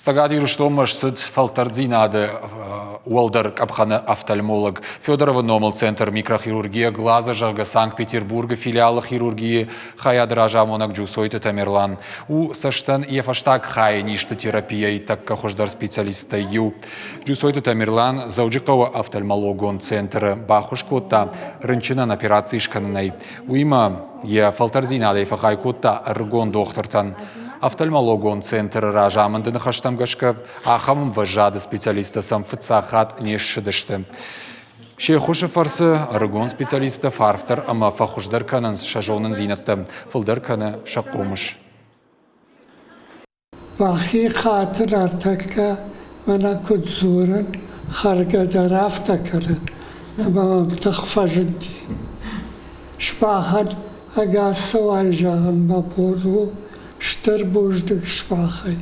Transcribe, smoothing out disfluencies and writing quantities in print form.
Цӕгат Ирыстонмӕ ссыд фӕлтӕрддзинады уӕлдӕр къӕпхӕны офтальмолог Федоровы номыл центр микрохирургия глаза, зӕгъгӕ, Санкт-Петербургы филиалы хирургийы хайады разамонӕг Джусойты Тамерлан. У цӕстӕн йӕ фӕстаг хайы низты терапияйы тӕккӕ хуыздӕр специалисттӕй иу. Джусойты Тамерлан Дзӕуджыхъӕуы офтальмологон центры баххуыс кодта рынчынӕн операци скӕнынӕй. Уыимӕ йӕ фӕлтӕрдзинадӕй фӕхай кодта ӕрыгон дохтыртӕн. Офтальмологон центры разамынды ныхӕстӕм гӕсгӕ, ахӕм ӕмвӕзады специалисттӕ сӕм фыццаг хатт не ссыдысты. Се ххуысы фӕрцы ӕрыгон специалисттӕ фӕарфдӕр ӕмӕ фӕхуыздӕр кӕнынц сӕ зонындзинӕдтӕ, фылдӕр кӕны сӕ хъомыс. Мӕхи хатыр ӕртӕккӕ мӕнӕ куыд дзурын, хӕргӕ дӕр афтӕ кӕнын, ӕмӕ мӕм тых фӕзынди. Сымахӕн ӕгас цӕуай зӕгъын мӕ бон у, стыр бузныг сымахӕй.